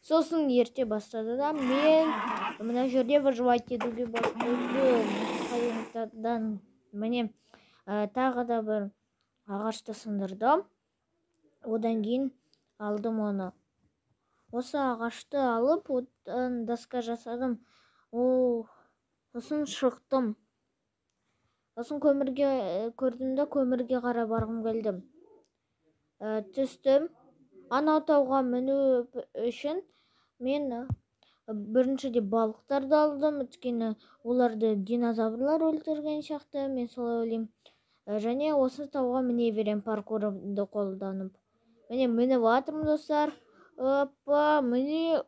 Сосын ерте бастады да, мен мына жерде выживать етуге бастадым. Қайтадан міне тағы да бір ағашты сындырдым. Одан кейін алдым оны. Осы ағашты алып, одан доска жасадым. Сосын шықтым. Сосын көмірге көрдім да, көмірге қарай барғым келді. Түстім. Анау тауға міну үшін мен біріншіде балықтарды алдым, өйткені оларды динозаврлар өлтірген сияқты, мен солай ойлаймын. Және осы тауға міне беремін паркурды қолданып. Міне мініп жатырмын, достар. Опа, міне.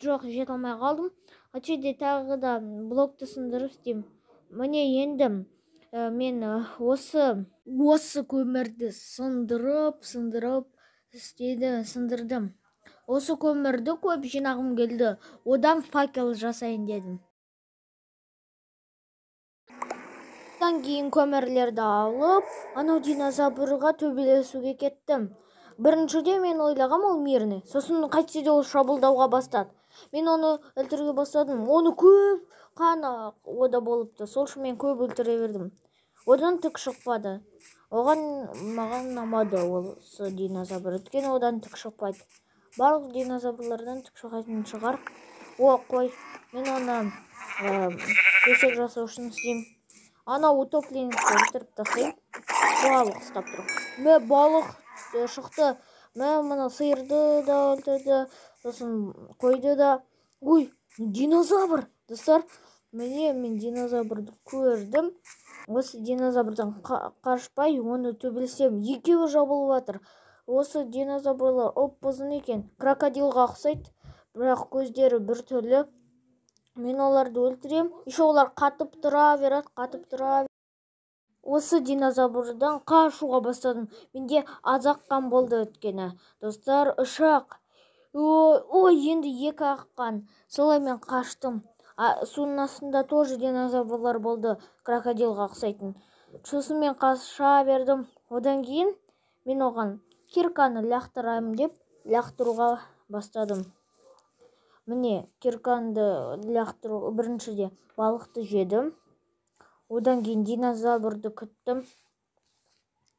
Жоқ, жете алмай қалдым. Ачеде тағы да блокты сындырып істеймін. Міне енді мен осы көмірді сындырып, сындырып істеді, сындырдым. Осы көмірді көп жинағым келді. Одан факел жасайын дедім. Одан кейін көмірлерді алып, анау динозаврға төбелесуге кеттім. Біріншіде мен ойлағам ол мирный. Сосын қайтсе де ол шабуылдауға бастады. Мен оны өлтіруге бастадым. Оны көп қан ода болыпты. Сол үшін мен көп өлтіре бердім. Одан түк шықпады. Оған маған ұнамады осы динозавр. Өйткені одан түк шықпайды. Барлық динозаврлардан түк шығатын шығар. О, қой. Мен оны төсек жасау үшін істеймін. Анау утопленникті өлтіріп тастаймын. Балық ұстап тұр. Мә, балық шықты. Мә, мына сиырды да өлтірді. Сосын қойды да. Ой, динозавр! Достар, міне мен динозаврды көрдім. Осы динозаврдан қашпай, оны төбелесем. Екеуі жабылып жатыр. Осы динозаврлар оп-ұзын екен. Крокодилға ұқсайды, бірақ көздері біртүрлі. Мен оларды өлтірем. Еще олар қатып тұра береді, қатып тұра береді. Осы динозаврдан қашуға бастадым. Менде аз-ақ қан болды өйткені. Достар, үш-ақ. Ой, енді екі-ақ қан. Солай мен қаштым. Судың астында тоже динозаврлар болды, крокодилға ұқсайтын. Сосын мен қаша бердім. Одан кейін мен оған кирканы лақтырамын деп лақтыруға бастадым. Міне, кирканды лақтыру, біріншіде балықты жедім. Одан кейін динозаврды күттім.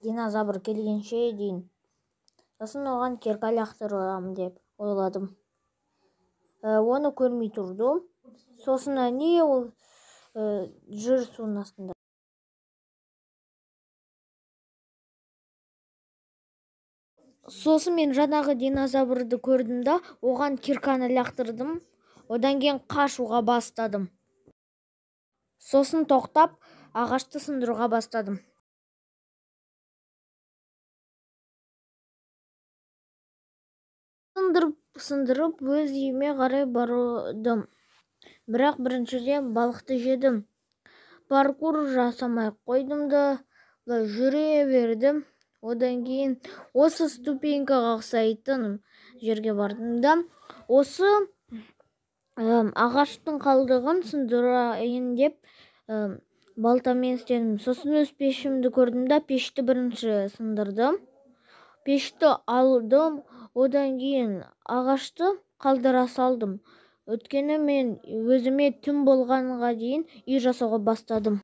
Динозавр келгенше дейін. Сосын оған кирка лақтырамын деп ойладым. Оны көрмей тұрдым. Сосын не ол жүр судың астында. Сосын мен жаңағы динозаврды көрдім да, оған кирканы лақтырдым. Одан кейін қашуға бастадым. Сосын тоқтап, ағашты сындыруға бастадым. Сындырып, сындырып өз үйіме қарай бардым. Бірақ біріншіден балықты жедім. Паркур жасамай қойдым да, былай жүре бердім. Одан кейін осы ступенькаға ұқсайтын жерге бардым да, осы ағаштың қалдығын сындырайын деп балтамен істедім. Сосын өз пешімді көрдім да, пешті бірінші сындырдым. Пешті алдым, одан кейін ағашты қалдыра салдым. Өйткені мен өзіме түн болғанға дейін үй жасауға бастадым.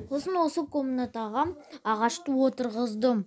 Сосын осы комнатаға ағашты отырғыздым.